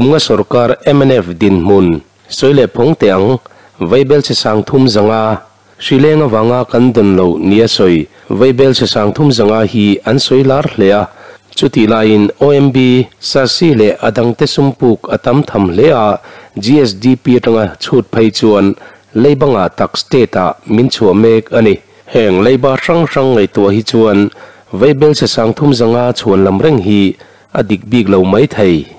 Kum nga sorkar mnf dinhmun sawi leh phawng teh ang, Vaibelchhe 3500, hri leng avanga kan dawn lo nia sawi Vaibelchhe 3500 hi an sawi lar hle a. Chutih laiin OMB, SASCI leh a dangte sum puk a tam tham hle a, GSDP atanga chhut phei chuan leiba ngah tak state ah min chhuah mek a ni. Heng leiba hrang hrang ngaihtuah hi chuan Vaibelchhe 3500 chhuan lam reng hi a dik bik lo mai thei.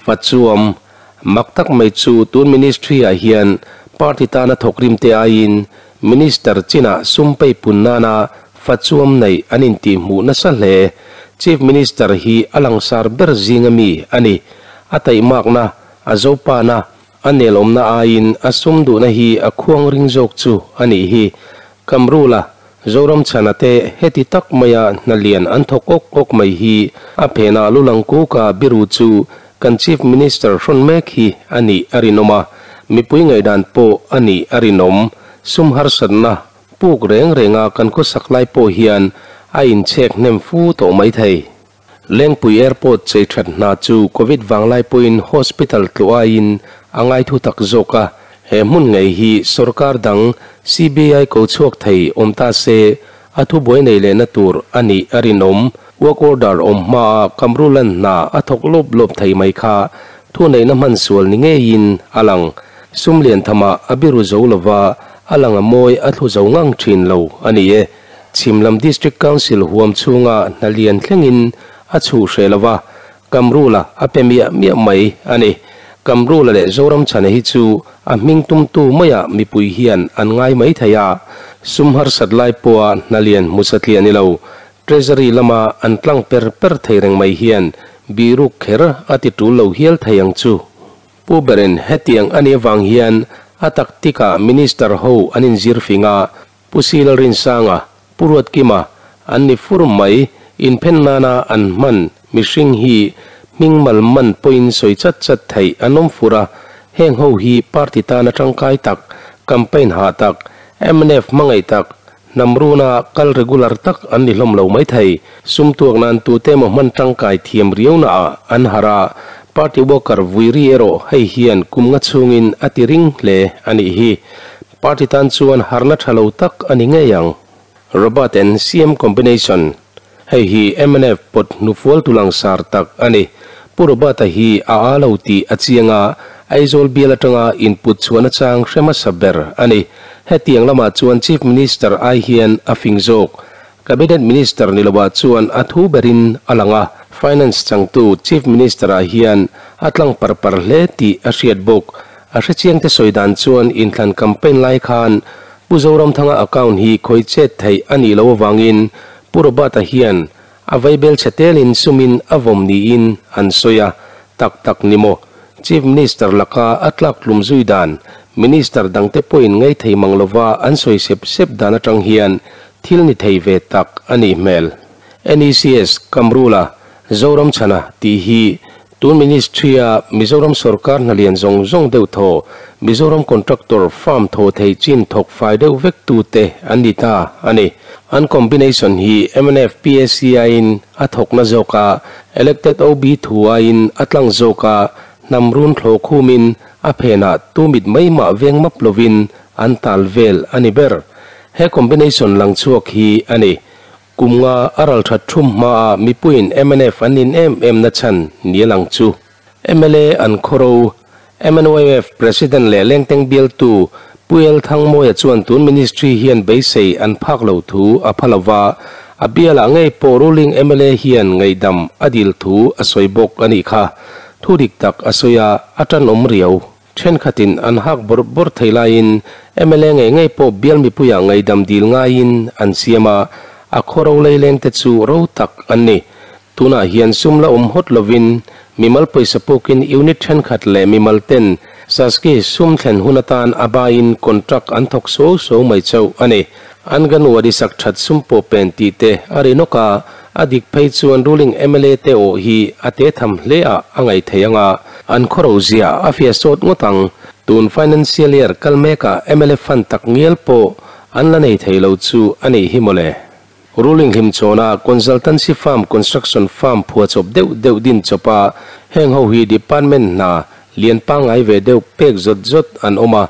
Fachuam, mak tak mai chu tun ministry ah hian party tana thawk rim te aiin minister chinah sum pei pun nana fachuam neih an intih hmuh nasa hle. Chief Minister hi a langsar ber zing ami a ni. A taihmakna, a zopana, a nelawmna aiin a sum duhna hi a khuang ring zawk chu a nih hi. Kamrula, Zoramchhana te heti tak maia hna lian an thawk awk awk mai hi a phenah lulang kuka biru chu kan Chief Minister hrawn mek hi a nih a rinawm a, mipui ngaihdan pawh a nih a rinawm. Sum harsatna puk reng renga kan khawsak lai pawh hian a inchhek hnem fu tawh mai thei. Lengpui Airport chei that hna chu Covid vanglai pawhin hospital tluh aiin a ngaithu tak zawk a, he hmun ngei hi sorkar dang CBI ko chhuak thei awm ta se a thubuai nei lehna tur a nih a rinawm. Work order awm hmaa Kamrulan hna a thawk lawp lawp thei mai kha thuneihna hman sual ni ngeiin a lang. Sum lian thamah a biru zo lova, a lang a mawi a thlu zo ngang thin lo a ni e. Chhim lam District Council huam chhunga hna lian thlengin a chhuh hreh lo va, Kamrula a pe miah miah mai a ni. Kamrula leh Zoramchhana hi chu a hming tumtu maiah mipui hian an ngai mai thei a, sum harsat lai pawha hna lian hmu satliah ni lo, Treasury lama an tlang per per thei reng mai hian biruk kher a ti tul lo hial thei ang chu. Pu Beren hetiang a nih avang hian a taktikah Minister ho an inzir fing a, Pu Sila Rinsanga, Pu Ruatkima an ni fur mai, inphen nana an hman mihring hi hming mal man pawhin sawi chat chat theih an awm fur a, heng ho hi party tana tangkai tak, campaign hah tak, mnf hmangaih tak, hnam runa kal regular tak an ni hlawm lo mai thei. Sum tuak nan tute emaw hman tangkai thiam riau naah an harh a, party worker vui ri erawh hei hian kum nga chhungin a ti ring hle a nih hi. Party tan chuan harna tha lo tak a ni ngei ang. Robert and CM combination, Hei hi mnf pawt hnufual tu langsar tak a ni. Pu Robert-a hi a aa lo tih a chiang a, Aizawl bial atanga input chhuahna chang hre hmasa ber a ni. Hetiang lamah chuan Chief Minister ai hian a fing zawk. Cabinet Minister ni lovah chuan a thu berin a lang a, Finance changtu Chief Minister-ah hian a tlang par par hle tih a hriat bawk. A hrechiangte sawi dan chuan inthlan campaign lai khan Pu Zoramthanga account hi khawi chet theih a nih loh avangin Pu Robert-a hian a vaibel chhe telin sumin a vawm niin an sawi a, tak tak ni maw? Chief Minister laka a tlak tlum zui dan, Minister dangte pawhin ngaithei mang lova an sawi sep sep dan atang hian thil ni thei ve tak a nih hmel. NECS Kamrula Zoramchhana tih hi Tun Ministry-a Mizoram sorkar hna lian zawng zawng deuh thaw, Mizoram contractor firm thaw thei chin thawk fai deuh vek tute an ni ta a ni. An combination hi mnf PAC-a-in a thawkna zawk a, elected OB thu aiin a tlang zawk a, hnam run thlaw khumin a phenah tu mit mai mah veng map lovin an tal vel a ni ber. He combination lang chhuak hi a ni. Kum nga a ral that thum hmaah mipuiin mnf an nin em em na chhan ni a lang chu. Mla an khawro, MNYF President leh Lengteng bialtu Pu El Thangmawia chuan tun Ministry hian beisei an phak lo thu a pha lova, a bialah ngei pawh ruling mla hian ngaihdam a dil thu a sawi bawk a nih kha. Thu dik tak a sawi a, a tanawm riau. Thenkhatin an hak bawrh bawrh thei laiin mla ngei ngei pawh bial mipuiah ngaihdam dil ngaiin an siam a, a khaw ro leilengte chu ro tak an ni. Tunah hian sum la awm hawt lovin mimal pawisa pukin unit thenkhat leh mimal ten Saski sum thlen hun atan a baiin contract an thawk suau suau mai chauh a ni. An Ganwadi sak that sum pawh pen tih te a ri nawk a, a dik phei chuan ruling mla te awh hi a te tham hle ah a ngaih thei ang a, an khawro zia a fiah sawt ngawt ang. Tun financial year kal mek ah mla fund tak ngial pawh an la nei thei lo chu a nih hi mawle. Ruling hlimchhawn a consultancy firm construction firm phuahchawp deuh deuh din chawp a, Heng ho hi department hna lian pangngai ve deuh pek zawt zawt an awm a,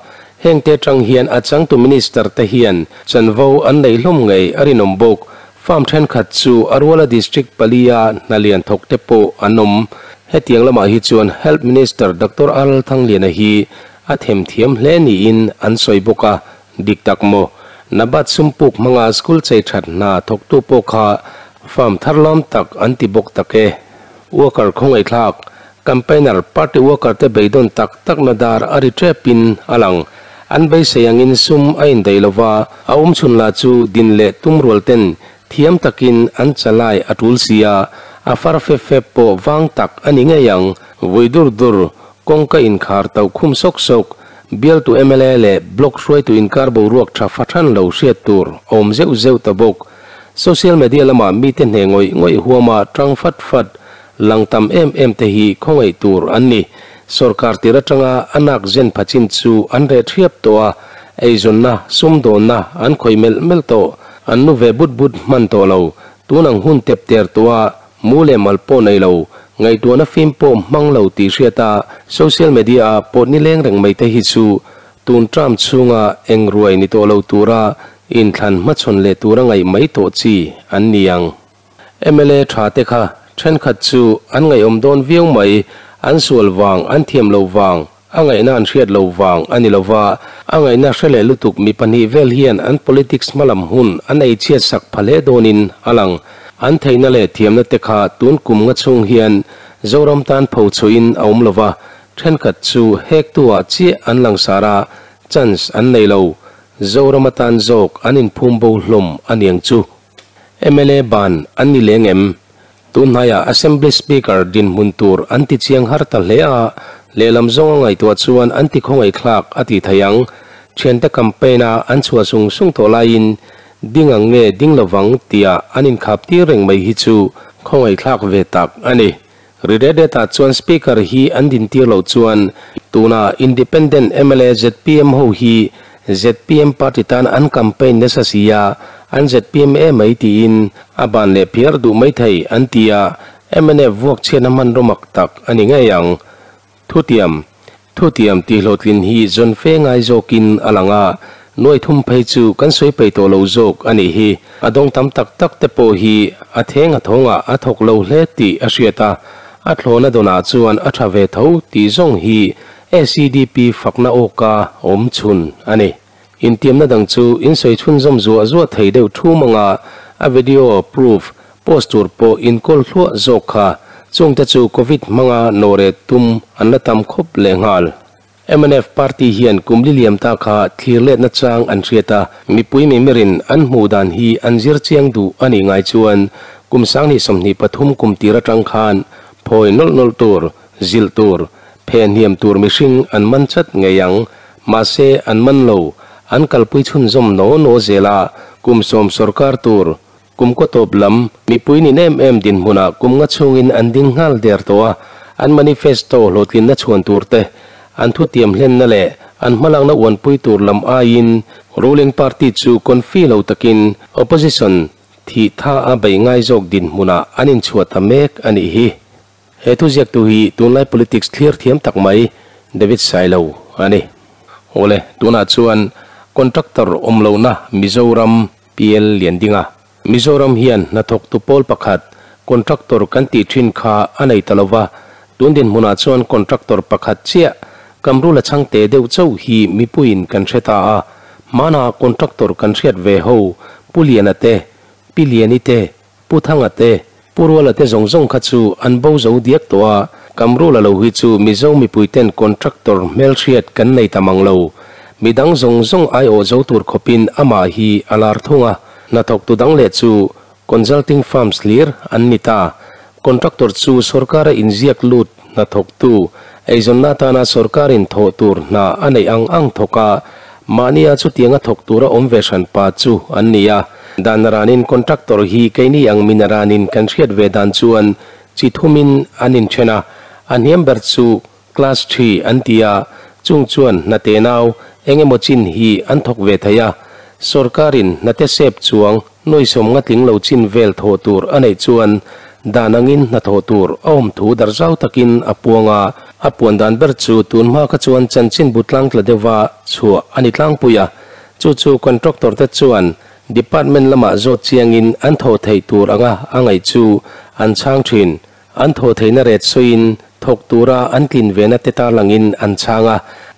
hengte atang hian a changtu minister te hian chanvo an neih hlawm ngei a rinawm bawk. Farm thenkhat chu a ruala district palia hna lian thawk te pawh an awm. Hetiang lamah hi chuan Health Minister Doctor Arl Thangliana hi a themthiam hle niin an sawi bawk a, dik tak maw? Nabat sum puk hmanga school chei that hna thawktu pawh kha farm tharlam tak an ti bawk tak e. Worker khawngaihthlak, campaigner, party worker te beidawn tak takna dar a ri tepin a lang. An beisei angin sum a indaih lova, a awmchhun lah chu din leh tum rual ten thiam takin an chalai a tul si a, a far fep fep pawh vang tak a ni ngei ang. Vui dur dur, kawngka inkhar tauh khum sawk sawk, bialtu mla leh block hruaitu inkar boruak tha fahran lo hriat tur a awm zeuh zeuh ta bawk. Social media lamah mite hne ngawih ngawih huama tang fat fat lang tam em em te hi khawngaih tur an ni. Sorkar tir atanga a nak zen phachin chu an reh thiap tawh a, eizawnna, sumdawnna an khawih melh melh tawh, an nu ve but but hman tawh lo. Tun ang hun tep ter tawh a, mu leh mal pawh nei lo, ngaihtuahna fim pawh hmang lo tih hriat a, social media ah pawh nileng reng mai te hi chu tun term chhunga eng ruai ni tawh lo tura inthlan hmachhawn leh tura ngaih mai tawh chi an ni ang. Mla tha te kha thenkhat chu an ngaihawm dawn viau mai, an sual vang, an thiam lo vang, a ngaihna an hriat lo vang a ni lova, a ngaihna hre leh lutuk mi pahnih vel hian an politics hmalam hun an ei chhiat sak pha hle dawnin a lang. An theihna leh thiamna te kha tun kum nga chhung hian Zoram tan pho chhuahin a awm lova, thenkhat chu hektu ah chiah an langsar a, chance an nei lo. Zoram atan zawk an inphum bo hlawm a niang chu. Mla ban an ni leng em? Tunhnaiah Assembly Speaker dinhmun tur an ti chiang har ta hle a, lehlam zawng a ngaihtuah chuan an ti khawngaihthlak a ti thei ang. Thiante campaign a an chhuah sung sung tawh laiin ding ang nge ding lovang tia an inkhap tir reng mai hi chu khawngaihthlak ve tak a ni. Ri ret retah chuan Speaker hi an dintir loh chuan tuna Independent mla zpm ho hi zpm party tan an campaign nasa si a, an zpm e mai tiin a ban leh phiar duh mai thei an ti a, mnf vuak chhiatna hmanraw mak tak a ni ngei ang. Thutiam, Thutiam tih hlawhtlin hi zawn fe ngai zawkin a lang a, nuai thum phei chu kan sawi peih tawh lo zawk a nih hi. A dawng tam tak tak te pawh hi a theng a thawngah a thawk lo hle tih a hriat a, a thlawna dawnah chuan a tha ve tho tih zawng hi SEDP fakna awka awm chhun a ni. Intiamna dang chu in sawi chhunzawm zuah zuah thei deuh thum anga a video proof post tur pawh in kawl hluah zawk kha. Chungte chu Covid hmanga nawhreh tum an la tam khawp lehnghal. Mnf party hian kum li liam ta kha thlir letna chang an hriat a, mipui mimirin an hmuh dan hi an zir chiang duh a nih ngai chuan kum 2023 kum tir atang khan phawi nawlh nawlh tur, zilh tur, pheh hniam tur mihring an man chat ngei ang. Mahse an man lo, an kalpui chhunzawm naw naw zel a, kum 10 sorkar tur, kum kaw tawp lam mipui nin em em dinhmunah kum nga chhungin an ding nghal der tawh a, an manifesto hlawhtlinna chhuan tur te, an thutiam hlenna leh an hmalakna uanpui tur lam aiin ruling party chu confi lo takin opposition thih tha a bei ngai zawk dinhmunah an inchhuah ta mek a nih hi. He thuziaktu hi tunlai politics thlir thiam tak mai David Sailo a ni. Awle, tunah chuan contractor awm lohna Mizoram PL Liandinga. Mizoram hian hnathawktu pawl pakhat contractor kan tih thin kha a nei ta lova, tun dinhmunah chuan contractor pakhat chiah Kamrula chhangte deuh chauh hi mipuiin kan hre ta a, hmana contractor kan hriat ve ho Pu Liana te, Pi Liani te, Pu Thanga te, Pu Ruala te zawng zawng kha chu an bo zo diak tawh a, Kamrula lo hi chu Mizo mipuiten contractor hmelhriat kan nei ta mang lo. Midang zawng zawng aiawh zo tur khawpin amah hi a lar thung a, hnathawktu dang leh chu consulting firms hlir an ni ta. Contractor chu sorkara inziak lut hnathawktu, eizawnna atana sorkarin thawh tur hna a neih ang ang thawk a, mahnia chutianga thawk tura awm ve hran pa chu an ni a. Dan ranin contractor hi keini ang min ranin kan hriat ve dan chuan chi thumin an inthen a, a hniam ber chu class 3 an ti a, chung chuan hna te nau eng emaw chin hi an thawk ve thei a, sorkarin hna te sep chuang nuaisawm nga tling lo chin vel thawh tur a neih chuan Dan angin hnathawh tur a awm thu darhzau takin a puang a, a puan dan ber chu tun hma kha chuan chanchinbu tlangtla deuha chhuah a ni tlangpui a, chu chu contractor te chuan department lamah zawt chiangin an thawh theih tur anga a ngaih chu an chhang thin. An thawh theihna ret sawiin thawk tura an tlin vena te tarlangin an chhang a,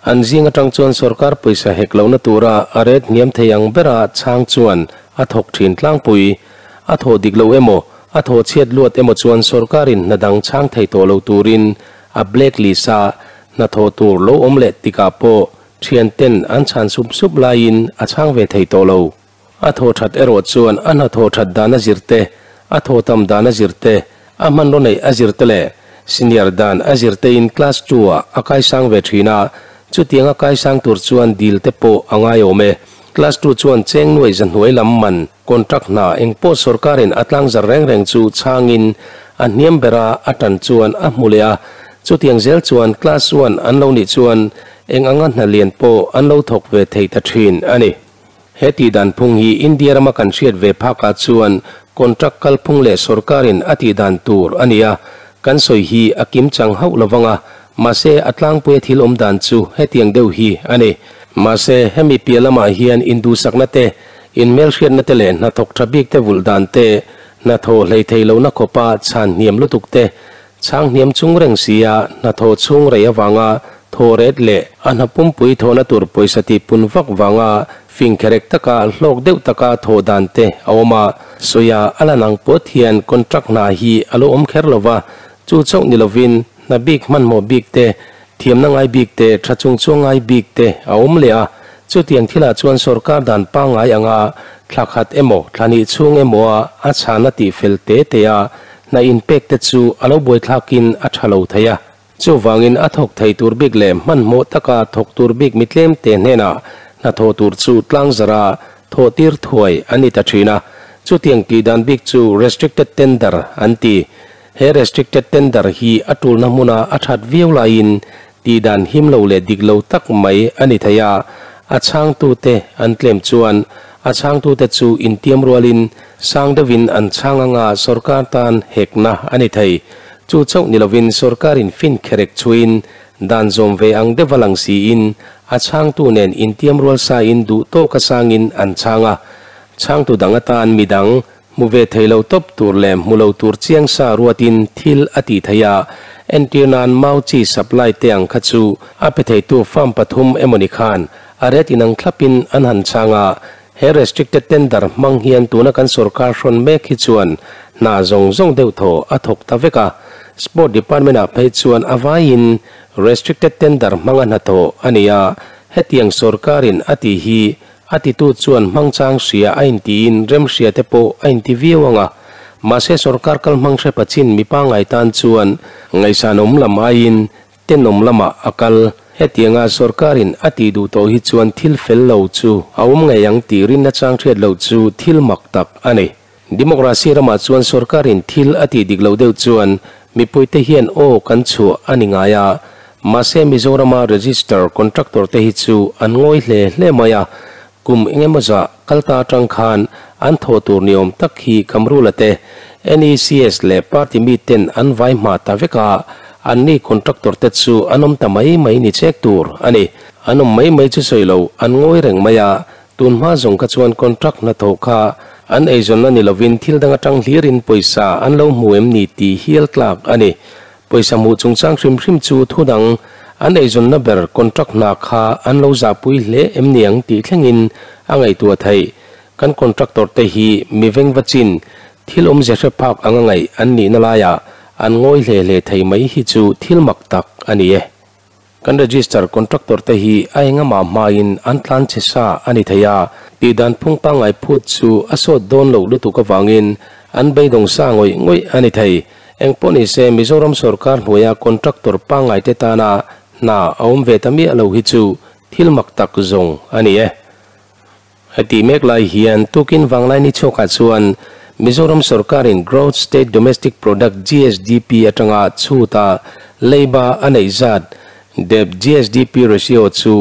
an zing atang chuan sorkar pawisa hek lohna tura a ret hniam thei ang bera chhang chuan a thawk thin tlangpui. A thawh dik lo emaw, a thawh chhiat luat emaw chuan sorkarin hna dang chhang thei tawh lo turin a black list a hnathawh tur lo awm leh tikah pawh thianten an chhan sup sup laiin a chhang ve thei tawh lo. A thawh that erawh chuan a hnathawh that dan a zir te, a thawh tam dan a zir te, a hmanraw neih a zir te leh senior dan a zir tein class two ah a kaisang ve thin a, chutiang a kaisang tur chuan dil te pawh a ngai awm e. Class two chuan cheng nuai zahnuai lam man contract hna engpawh sorkarin a tlangzar reng reng chu chhangin a hniam bera a tan chuan a hmu leh a, chutiang zel chuan class one an lo nih chuan eng anga hna lian pawh an lo thawk ve thei ta thin a ni. He tih dan phung hi India rama kan hriat ve phakah chuan contract kalphung leh sorkarin a tih dan tur a ni a, kan sawi hi a kim chang hauh lo vang a, mahse a tlangpuia thil awm dan chu hetiang deuh hi a ni. Mahse hemi piah lamah hian induhsakna te, inhmelhriatna te leh hnathawk tha bik te vulh dan te, hnathawh hleithei lohna khawpa chhan hniam lutuk te, Chhang hniam chung reng sia hnathawh chhung rei avanga thaw ret leh a hna pumpui thawhna tur pawisa tih pun vak vanga fing kherek taka hlawk deuh taka thawh dan te a awm a. Sawia a lan ang pawt hian contract hna hi a lo awm kher lo va, chu chauh ni lovin hna bik hmanhmawh bik te, thiamna ngai bik te, tha chung chuang ngai bik te a awm leh a. Chutiang thilah chuan sorkar dan pangngai anga thla khat emaw thla hnih chhung emaw a a chhana tih fel te te a Hna inpek te chu a lo buaithlakin a tha lo thei a, chuvangin a thawk thei tur bik leh hmanhmawh taka thawk tur bik mi tlem te hnenah hnathawh tur chu tlangzara thawh tir thuai an ni ta thin a, chutiang tih dan bik chu restricted tender an ti. He restricted tender hi a tulna hmuna a that viau laiin tih dan him lo leh dik lo tak mai a ni thei a, a chhangtute an tlem chuan a chhangtute chu intiam rualin sang deuhin an chhang anga sorkar tan hekna a ni thei. Chu chauh ni lovin sorkarin fin kherek chhuiin dan zawm ve ang deuha lang siin a chhangtu nen intiam rual sain duh tawka sangin an chhang a, chhangtu dang atan midang Hmu ve thei lo tawp tur leh hmu lo tur chiang sa ruatin thil a tih theih a, entir nan mau chi supply te ang kha chu a pe theitu farm pathum emawni khan a ret inang thlapin an han chhang a, he restricted tender hmang hian tuna kan sorkar hrawn mek hi chuan hna zawng zawng deuh thaw a thawk ta vek a, Sport department ah phei chuan a vaiin restricted tender hmanga hnathawh a ni a, hetiang sorkarin a tih hi A titu chuan hmangchang hria a intiin rem hria te pawh a inti viau ang a, mahse sorkar kal hmang hre pachin mi pangngai tan chuan ngaihsanawm lam aiin tenawm lamah a kal. Hetianga sorkarin a tih duh tawh hi chuan thil fel lo chu a awm ngei ang tih rinna chang hriat loh chu thil mak tak a ni. Democracy ramah chuan sorkarin thil a tih dik loh deuh chuan mipuite hian aw kan chhuah a ni ngai a, mahse Mizorama register contractor te hi chu an ngawi hle hle mai a, kum engemaw zah kal ta atang khan an thawh tur ni awm tak hi Kamrula te, NECS leh party mi ten an vai hma ta vek a, anni contractor te chu an awm ta mai mai ni chek tur a ni. An awm mai mai chu sawi lo, an ngawi reng mai a, Tun hma zawng kha chuan contract hnathawh kha an eizawnna ni lovin thil dang atang hlirin pawisa an lo hmu em ni tih hial tlak a ni. Pawisa hmuh chungchang hrim hrim chu thu dang an eizawnna ber contract hna kha an lo zahpui hle em ni ang tih thlengin a ngaihtuah theih. Kan contractor te hi mi vengva chin thil awmze hre phak anga ngaih an nihna laiah an ngawi hle hle thei mai hi chu thil mak tak a ni e. Kan register contractor te hi a engamah hmain an tlan che sa a ni thei a, tih dan phung pangngai phut chu a sawt dawn loh lutuk avangin an beidawng sa ngawih ngawih a ni thei. Engpawh ni se Mizoram sorkar hnuaia contractor pangngai te tana hna a awm ve ta miah lo hi chu thil mak tak zawng a ni e. Heti mek lai hian tukin vanglai ni chhuakah chuan Mizoram sorkarin Gross State Domestic Product, GSDP, atanga chhuta leiba a neih zat Debt GSDP ratio chu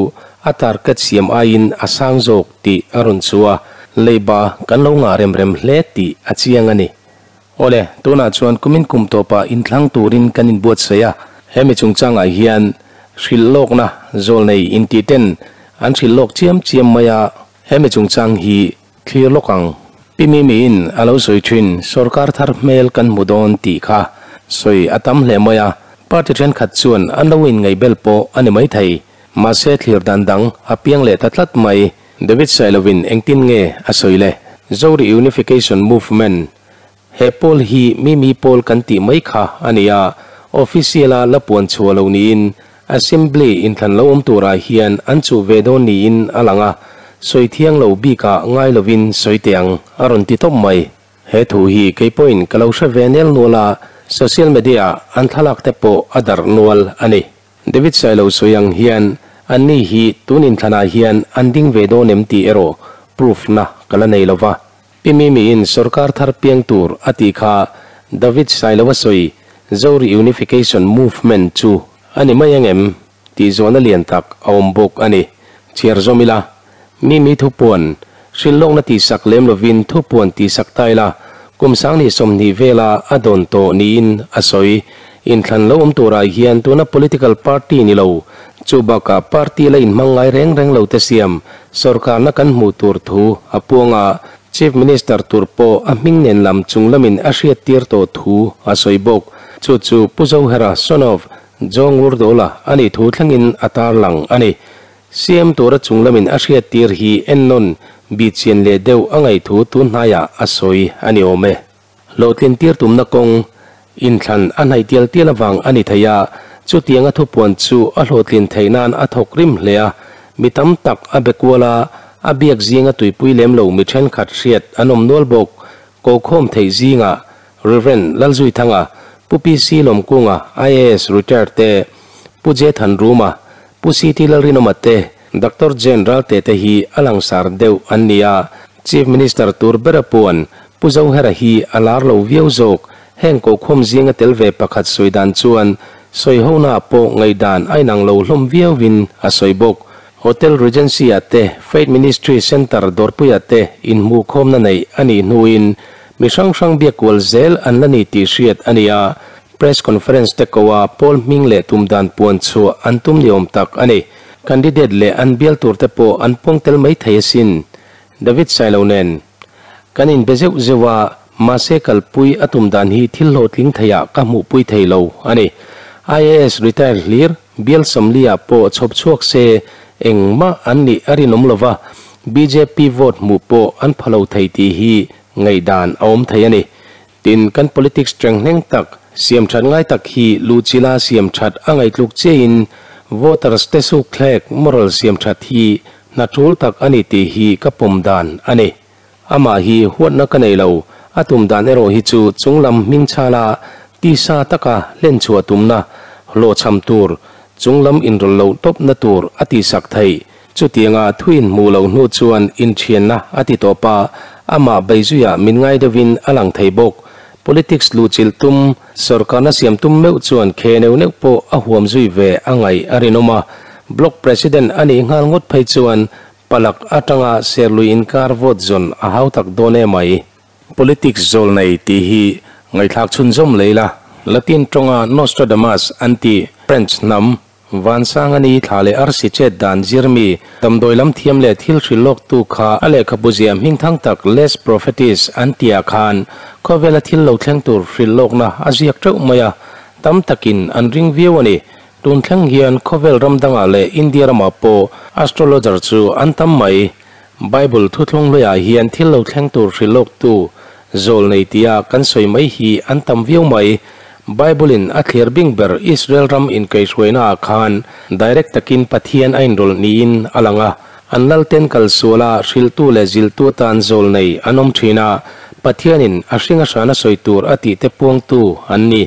a target siam aiin a sang zawk tih a rawn chu a, leiba kan lo ngah rem rem hle tih a chiang a ni. Awle, tunah chuan kumin kum tawpah inthlang turin kan inbuatsaih a, hemi chungchangah hian hrilh lawkna zawlnei inti ten an hrilh lawk chiam chiam mai a, hemi chungchang hi thlir lawk ang. Pi Mimiin a lo sawi thin, sawrkar thar hmel kan hmu dawn tih kha sawi a tam hle mai a, party thenkhat chuan an lo inngaihbel pawh a ni maithei. Mahse thlir dan dang a piang leh ta tlat mai. David Sailovin engtin nge a sawi le? Zo Reunification Movement, He pawl hi Mimi pawl kan tih mai kha a ni a, official-a la puan chhuah lo niin Assembly inthlan lo awm turah hian an chuh ve dawn niin a lang a, sawi thiang lo bikah ngai lovin sawi teh ang a rawn ti tawp mai. He thu hi kei pawhin ka lo hre ve nel nual a, social media-ah an thlalak te pawh a darh nual a ni. David Sailo sawi ang hian anni hi tun inthlanah hian an ding ve dawn em tih erawh proof na ka la nei lo va. Pi Mimiin sorkar thar piang tur a tih kha David Sailo a sawi Zo Reunification Movement chu a ni mai ang em tih zawhna lian tak a awm bawk a ni. Chhiar zawm ila, Mimi thupuan hrilhlawkna tihsak lem lovin thupuan tihsak ta ila, kum sangni 20 vela a dawn tawh niin a sawi. Inthlan lo awm turah hian tuna political party ni lo, chu bakah party la inhmang ngai reng reng lo te siam sorkarna kan hmuh tur thu a puang a, Chief Minister tur pawh a hming nen lam chung lamin a hriattir tawh thu a sawi bawk. Chu chu Pu Zohera, son of Jong Ngurdola a nih thu thlengin a tarlang a ni. CM tura chung lamin a hriattir hi ennawn bihchian leh deuh a ngaih thu tun hnaiah a sawi a ni awm e. Hlawhtlin tir tumna kawng inthlan a hnaih tial tial avang a ni thei a, chutianga thupuan chu a hlawhtlin theih nan a thawk rim hle a, mi tam tak a be kual a, a biak zinga tuipui lem lo mi thenkhat hriat an awm nual bawk. Kokhawm theih zingah Rev. Lalzuithanga, Pu PC Lawmkunga, IAS Retired te, Pu J Thanruma, Pu CT Lalrinawma te, Doctor Jane Ralte te hi a langsar deuh an ni a, Chief Minister tur bera puan Pu Zohera hi a lar lo viau zawk. Heng kohkhawm zinga tel ve pakhat sawi dan chuan sawihona pawh ngaihdan a inang lo hlawm viauin a sawi bawk. Hotel Regency-ah te, Faith Ministry Centre Dawrpuiah te inhmuhkhawmna neih a nih hnuin mi hrang hrang biak kual zel an la ni tih hriat a ni a, Press conference te koa pawl hming leh tum dan puan chhuah an tum ni awm tak a ni. Candidate leh an bial tur te pawh an puang tel mai thei asin. David Sailo nen kan inbe zeuh zeuh a, mahse kalpui a tum dan hi thil hlawhtling theiah ka hmuhpui thei lo a ni. IAS retire hlir bial 40 ah pawh chhawp chhuak se engmah an nih a rinawm lova, bjp vote hmuh pawh an pha lo thei tih hi ngaihdan a awm thei a ni. Tin, kan politics tenghneng tak, siam that ngai tak hi luhchilha siam that a ngaihtluk chiahin voters te sukthlek moral siam that hi hna tul tak a ni tih hi ka pawm dan a ni. Amah hi huatna ka nei lo, a tum dan erawh hi chu chunglam hming chhala tisa taka hlenchhuah tumna hlawhchham tur, chunglam inrawlh loh tawpna tur a tihsak theih. Chutianga thu inhmuh loh hnu chuan inthianna a ti tawp a, amah beizuiah min ngai deuhin a lang thei bawk. Politics luhchilh tum, sawrkarna siam tum meuh chuan khe neuh neuh pawh a huam zui ve a ngaih a rinawm a. Block President a nih nghal ngawt phei chuan palak atanga serlui inkar vote zawn a hautak dawn emai. Politics zawl nei tih hi ngaihthlak chhunzawm lei la, Latin tawnga Nostradamus an tih French hnam Vansang a ni, thla leh arsi chet dan zirmi, damdawi lam thiam leh thil hrilh lawktu kha a lehkhabu ziah hmingthang tak Les Propheties an tihah khan khawvela thil lo thleng tur hrilh lawkna a ziak teuh mai a, tam takin an ring viau a ni. Tun thleng hian khawvel ram dangah leh India ramah pawh astrologer chu an tam mai. Bible thuthlung hluiah hian thil lo thleng tur hrilh lawktu zawl nei tia kan sawi mai hi an tam viau mai. Bible-in a thlir bing ber Israel ram inkaihhruainaah khan direct takin Pathian a inrawlh niin a lang a. An lalten kal suala hrilhtu leh zilhtu atan zawl nei an awm thin a, Pathianin a hring a hrana sawi tur a tihte puangtu an ni.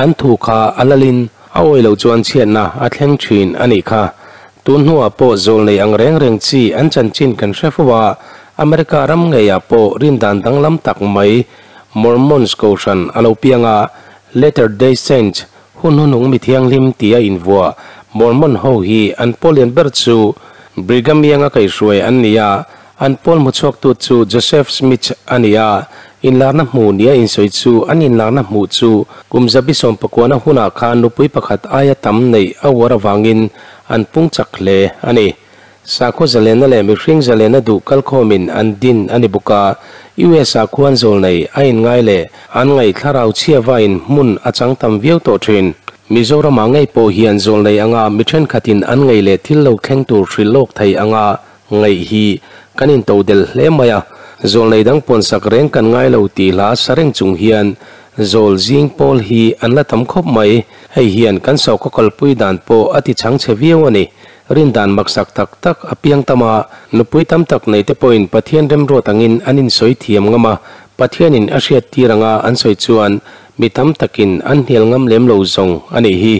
An thu kha a lalin a awi loh chuan chhiatna a thleng thin a nih kha. Tun hnuah pawh zawl nei ang reng reng chi an chanchin kan hre fo a, America ram ngeiah pawh rindan danglam tak mai Mormons kohhran a lo piang a, Latter Day Saints, hun hunung mi thianghlim tia invuah Mormon ho hi an pawl lian ber chu Brigham Young-a kaihhruai an ni a, an pawl hmuchhuaktu chu Joseph Smith a ni a. Inlarna hmu nia insawi chu an inlarna hmuh chu kum 19na hunah khan nupui pakhat aia tam neih a uar avangin an pung chak hle a ni. Sakhaw zalenna leh mihring zalenna duh kalkhawmin an din a ni bawk a, US ah khuan zawlnei a inngai leh an ngaih thlarau chhia vain hmun a chang tam viau tawh thin. Mizoramah ngei pawh hian zawlnei anga mi thenkhatin an ngaih leh thil lo thleng tur hrilh lawk thei anga ngaih hi kan intodelh hle mai a, zawlnei dang pawnsak reng kan ngai lo tih hla sa reng chung hian zawl zing pawl hi an la tam khawp mai. Hei hian kan sawrkhaw kalpui dan pawh a ti chhang chhe viau a ni. Rindan maksak tak tak a piang tam a, nupui tam tak nei te pawhin Pathian remruat angin an insawi thiam ngam a, Pathianin a hriattir anga an sawi chuan mi tam takin an hnial ngam lem lo zawng a nih hi.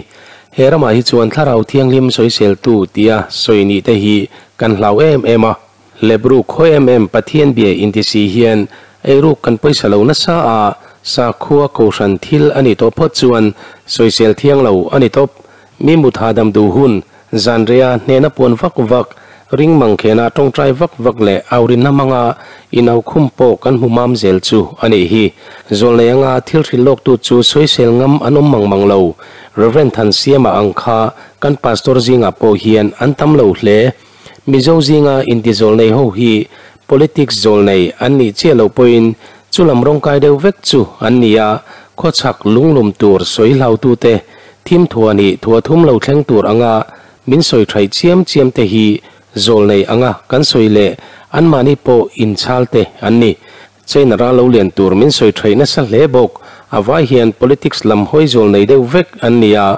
He ramah hi chuan Thlarau Thianghlim sawiseltu tia sawi nih te hi kan hlau em em a. Lebruk khawi em em Pathian bia inti si hian eiruk kan pawisa lo nasa a, sakhua kohhran thil a nih tawh phawt chuan sawisel thiang lo a ni tawp. Mi mut hahdam duh hun, zanreia hnehna puan vak vak, ring mangkhena tawngtai vak vak leh aurinna hmanga inaukhum pawh kan hmu mam zel chu a nih hi. Zawlnei anga thil hrilh lawktu chu sawisel ngam an awm mang mang lo. Rev. Thansiama ang kha kan pastor zingah pawh hian an tam lo hle. Mizo zinga intizawlnei ho hi politics zawlnei an nih chiah loh pawhin chulam rawngkai deuh vek chu an ni a, khawchhak lunglum tur sawi hlautute thim thua nih thua thum lo thleng tur anga min sawi thaih chiam chiam te hi zawlnei anga kan sawi leh anmahni pawh inchhal te an ni. China ral lo lian tur min sawi thaih nasa hle bawk. A vai hian politics lam hawi zawlnei deuh vek an ni a,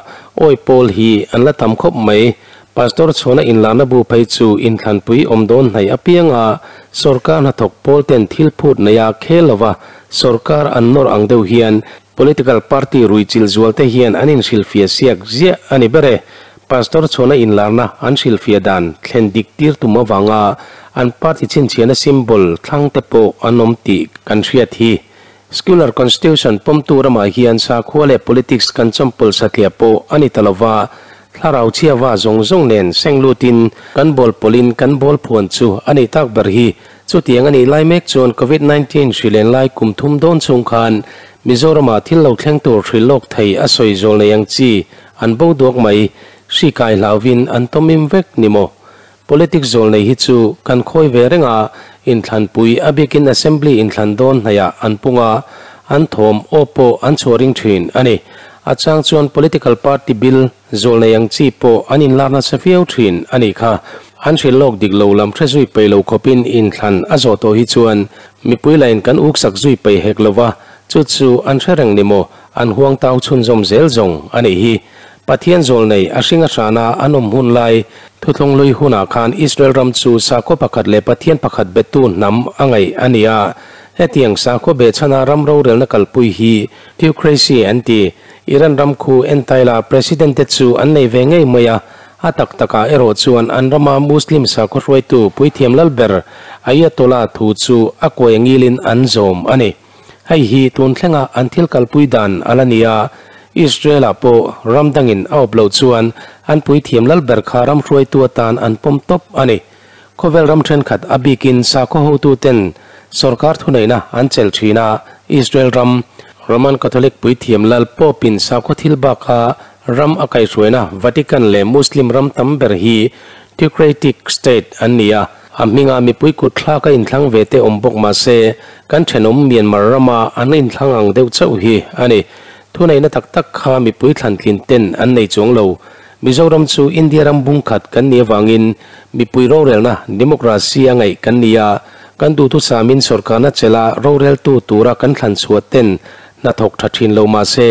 awi pawl hi an la tam khawp mai. Pastor chhuahna inlarna bu phei chu inthlanpui awm dawn hnaih apianga sorkar hnathawk pawl ten thil phut neia khel lova sorkar an nawr ang deuh hian political party ruihchilh zual te hian an inhrilhfiah siak ziah a ni ber e. Pastor chhuahna inlarna an hrilhfiah dan thlen dik tir tum avanga an party chhinchhiahna symbol thlang te pawh an awm tih kan hriat hi. Scular Constitution pawmtu ramah hian sakhua leh politics kan chawmpawlh satliah pawh a ni ta lova, thlarau chhiava zawng zawng nen seng lutin kan bawl pawlhin kan bawl phuan chu a nih tak ber hi. Chutiang a nih lai mek chuan Covid 19 hri len lai kum thum dawn chhung khan Mizoramah thil lo thleng tur hrilh lawk thei a sawi zawl nei ang chi an bo duak mai, hri kai hlauvin an tawmim vek ni maw? Politics zawl nei hi chu kan khawi ve reng a, inthlanpui a bikin Assembly inthlan dawn hnaihah an pung a, an thawm aw pawh an chhuah ring thin a ni. A chang chuan political party bil zawl nei ang chi pawh an inlar nasa viau thin a nih kha. An hrilh lawk dik lo lam hre zui peih lo khawpin inthlan a zawh tawh hi chuan mipui lain kan uksak zui peih hek lo va, chu chu an hre reng ni maw, an huangtau chhunzawm zel zawng a nih hi. Pathian zawlnei a hring a hrana an awm hun lai thuthlung lui hunah khan Israel ram chu sakhaw pakhat leh Pathian pakhat betu hnam a ngaih a ni a. Hetiang sakhaw behchhana ram rorelna kalpui hi theocracy an ti. Iran ram khu entaila president te chu an nei ve ngei mai a, a tak takah erawh chuan an rama Muslim sakhaw hruaitu puithiam lalber Ayatollah thu chu a kuai angilin an zawm a ni. Hei hi tun thlenga an thil kalpui dan a la ni a, Israel-ah pawh ram dangin a awp loh chuan an puithiam lal ber kha ram hruaitu atan an pawm tawp a ni. Khawvel ram thenkhat a bikin sakhaw hotuten sorkar thuneihna an chelh thin a, Israel ram, Roman Catholic puithiam lal Pope-in sakhaw thil baka ram a kaihhruaina Vatican leh Muslim ram tam ber hi theocratic state an ni a. A hminga mipui kut thlak a inthlang ve te awm bawk mah se, kan thenawm Myanmar rama an inthlang ang deuh chauh hi a ni. Thuneihna tak tak kha mipui thlantlin ten an nei chuang lo. Mizoram chu India ram bungkhat kan nih avangin mipui rorelna, democracy, a ngaih kan ni a, kan duhthusamin sorkarna chelha roreltu tura kan thlan chhuah ten hna thawk tha thin lo mah se,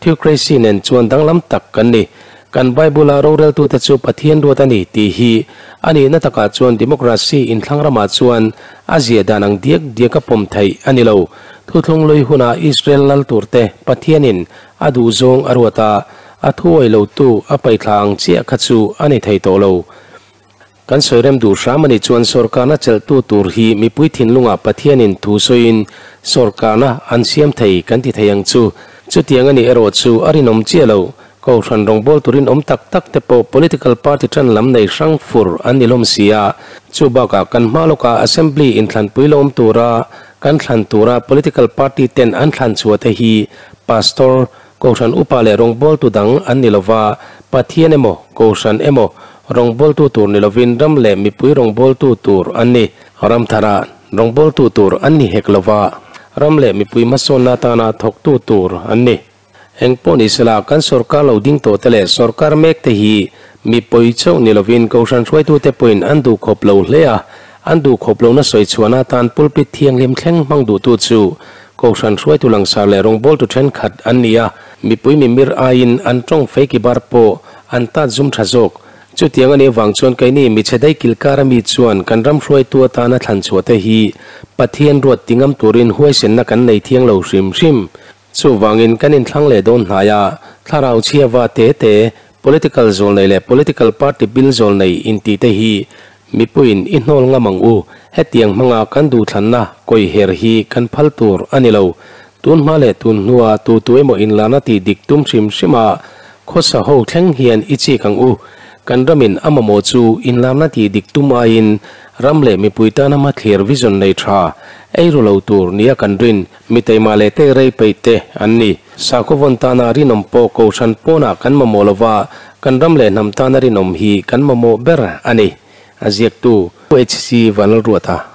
theocracy nen chuan danglam tak kan ni. Kan Bible-a roreltute chu Pathian ruat a ni tih hi a nihna takah chuan democracy inthlang ramah chuan a zia dan ang diak diak a pawm theih a ni lo. Thuthlung lui huna Israel lal turte Pathianin a duhzawng a ruat a, a thuawih lotu a paihthla ang chiah kha chu a ni thei tawh lo. Kan sawi rem duh hram a nih chuan sorkarna chelhtu tur hi mipui thinlungah Pathianin thu sawiin sorkarna an siam thei kan ti thei ang chu. Chutiang a nih erawh chu a rinawm chiah lo. Kohhran rawngbâwl tur rinawm tak tak te pawh political party ṭan lam nei hrang fur an ni hlawm si a. Chu bakah kan hma lawkah Assembly inthlanpui la awm tura Kan thlan tura political party ten an thlan chhuah te hi Pastor, Kohhran Upa leh rawngbawltu dang an ni lova, Pathian emaw, Kohhran emaw rawngbawltu tur ni lovin ram leh mipui rawngbawltu tur an ni. Ramthara rawngbawltu tur an ni hek lova, ram leh mipui hmasawnna atana thawktu tur an ni. Eng pawh ni sela, kan sorkar lo ding tawh te leh sorkar mek te hi mi pawi chauh ni lovin Kohhran hruaitute pawhin an duh khawp lo hle a, an duh khawp lohna sawi chhuahna atan pulpit thianghlim thleng hmang duhtu chu Kohhran hruaitu langsar leh rawngbawltu thenkhat an ni a, mipui mimir aiin an tawng feiki bar pawh an tat zum tha zawk. Chutiang a nih avang chuan keini michhe daih kilkar ami chuan kan ram hruaitu atana thlan chhuah te hi Pathian ruat tingam turin huaisenna kan nei thiang lo hrim hrim. Chuvangin kan inthlang leh dawn hnai a, thlarau chhiava te te, political zawl nei leh political party bil zawl nei intih te hi mipuiin i hnawl ngam ang u, hetiang hmanga kan duhthlanna kawi her hi kan phal tur a ni lo. Tun hma leh tun hnua tu tu emaw inlarna tih dik tum hrim hrim a, khawsa ho thleng hian i chik ang u. Kan ramin a mamawh chu inlarna tih dik tum aiin ram leh mipui tana hmathlir vision nei tha, eiru lo tur nia kan rin. Mi taima leh tek rei peih te an ni. Sakhaw vawn tana rinawm pawh Kohhran pawnah kan mamawh lova, kan ram leh hnam tana rinawm hi kan mamawh ber a ni, a ziaktu. HC Vanlalruata.